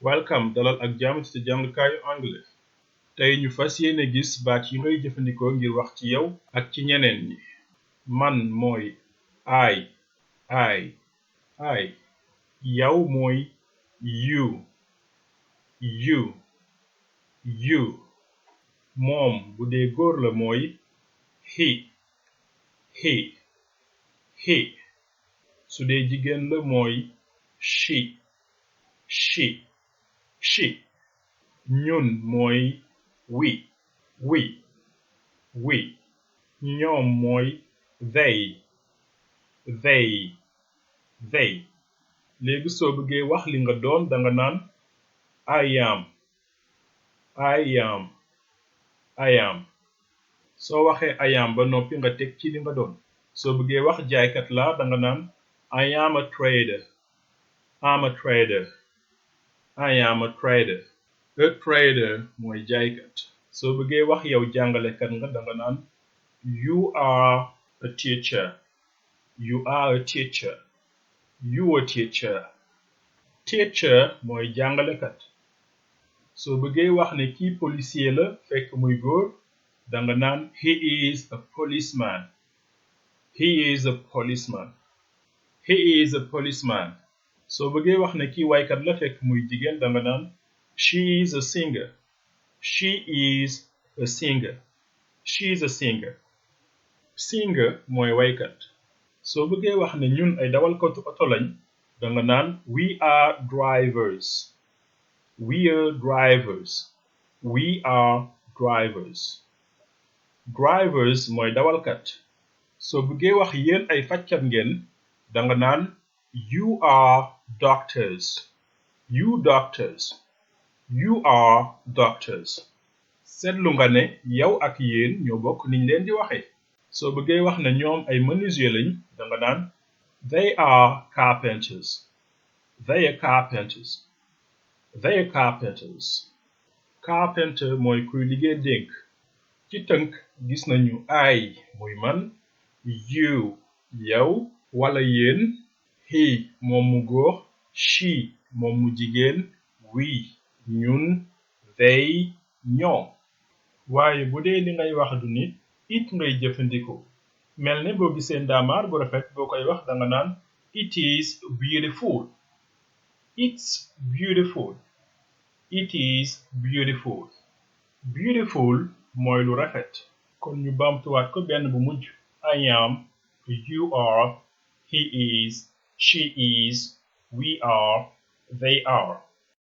Welcome dalal ak jàmm ci jàngkaayu anglais. Tey ñu fas yéene gis baat yi ngay jëfandikoo ngir wax ci yow ak ci ñeneen ñi. Man mooy I. Yow mooy you. Moom bu dee góor la mooy he. Su dee jigéen la mooy she. Ñun mooy we. Ñoom mooy they. Léegi soo bëggee wax li nga doon danga naan I am. Soo waxee I am ba noppi nga teg ci li nga doon. Soo bëggee wax jaaykat la danga naan I am a trader. A trader mooy jaaykat. Soo bëggee wax yow jàngalekat nga danga naan you are a teacher. Teacher mooy jàngalekat. Soo bëggee wax ne kii policier la fekk muy góor danga naan he is a policeman. Soo bëggee wax ne kii waykat la fekk muy jigéen danga naan she is a singer. Singer mooy waykat. Soo bëggee wax ne ñun ay dawalkatu oto lañ danga naan we are drivers. Drivers mooy dawalkat. Soo bëggee wax yéen ay fajkat ngeen danga naan you are doctors. Seetlu nga ne yow ak yéen ñoo bokk niñ leen di waxee. Soo bëggee wax ne ñoom ay menuisier lañ danga naan they are carpenters. Carpenter mooy kuy liggéey dénk. Ci tënk gis nañu I muy man, you yow wala yéen, he moom mu góor, she moom mu jigéen, we ñun, they ñoom. Waaye bu dee li ngay wax du nit it ngay jëfandikoo. Mel ne boo gisee ndaamaar bu rafet boo koy wax danga naan it is beautiful. Beautiful mooy lu rafet. Kon ñu baamtuwaat ko benn bu mujj. I am, you are, he is, she is, we are, they are.